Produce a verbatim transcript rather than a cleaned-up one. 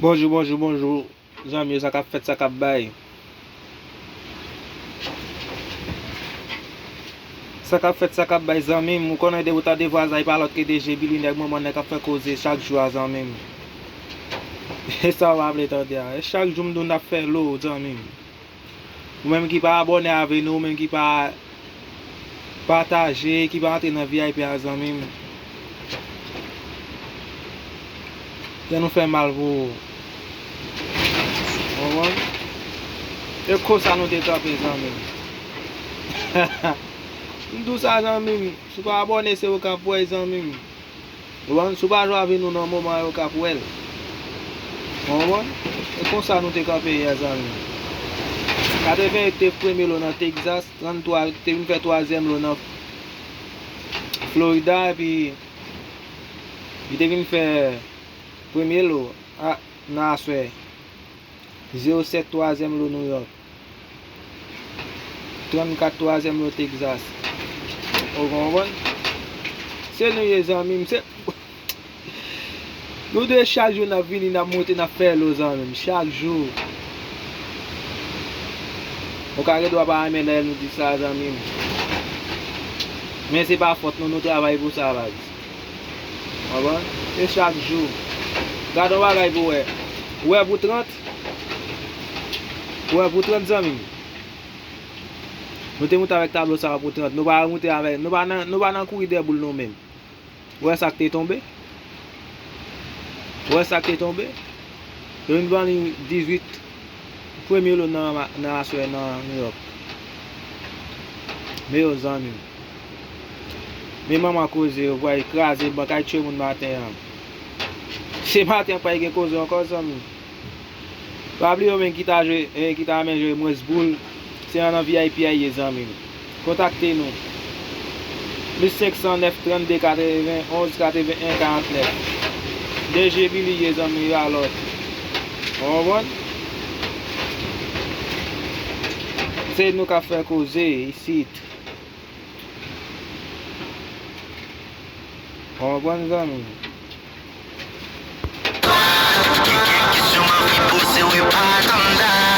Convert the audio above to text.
Bonjou, bonjou, bonjou. Zanmi yo, sa k ap fèt, sa k ap bay. Sa k ap fèt, sa k ap bay, zanmi m. Ou konnen depi w tande vwa sa, e pa lòt ke D J Billy, nèg manman, nèg k ap fè koze chak jou a, zanmi m. E sa w pa vle tande a. E chak jou m di w n ap fè lo, zanmi m. Ou menm ki pa abòne avè nou, ou menm ki pa pataje, ki pa antre nan V I P a, zanmi m, kè nou fè mal pou ou. Konprann? E konsa nou te kanpe, zanmi m. M di w sa, zanmi m. Si w pa abòne, se ou k ap wè, zanmi m. Ou konprann? Si w pa jwe avè nou nan moman yo, w k ap wè l. Ou konprann? E konsa nou te kanpe yè, zanmi m. Katreven uit te premye lo nan Texas, tranntwa te vin fè twazyèm lo nan Florida, epi li te vin fè premye lo a, nan aswè. Zewo sèt twazyèm lo New York. Trannkat twazyèm lo Texas. Ou konprann? Se nou ye, zanmi m. Se Nou de chak jou n ap vini, n ap monte, n ap fè lo, zanmi m. Chak jou. Ou ka gen dwa pa renmen lè nou di sa, zanmi m. Men se pa fòt nou, nou travay pou sa, baz. Konprann? E chak jou. Gade yon bagay pou wè. Ou wè pou trant? Ou wè pou trant, zanmi m? Nou te moute avèk tablo sa a pou trant. Nou pa moute avèk, nou pa nan, nou pa nan kouri dèyè boul nou menm. Ou wè sa k te tonbe? Ou wè sa k te tonbe? Yo vin ban li dizuit, premye lo nan, nan aswè nan New York. Men yo, zanmi m. Men manman koze, yo pral kraze bank, ay tchwe moun maten an. Se maten an pa gen koze ankò, zanmi m. Pa bliye ou menm ki ta jwe, eh, ki ta renmen jwe mwens boul, se nan V I P a ye, zanmi m. Kontakte nou. Plis senk san nèf trannde katreven onz katreven en karant nèf. D J Billy ye, zanmi, yo alòt. Ou konprann? Se nou k ap fè koze isit. Ou konprann, zanmi? Kesyon m anvi poze w e pa tann la.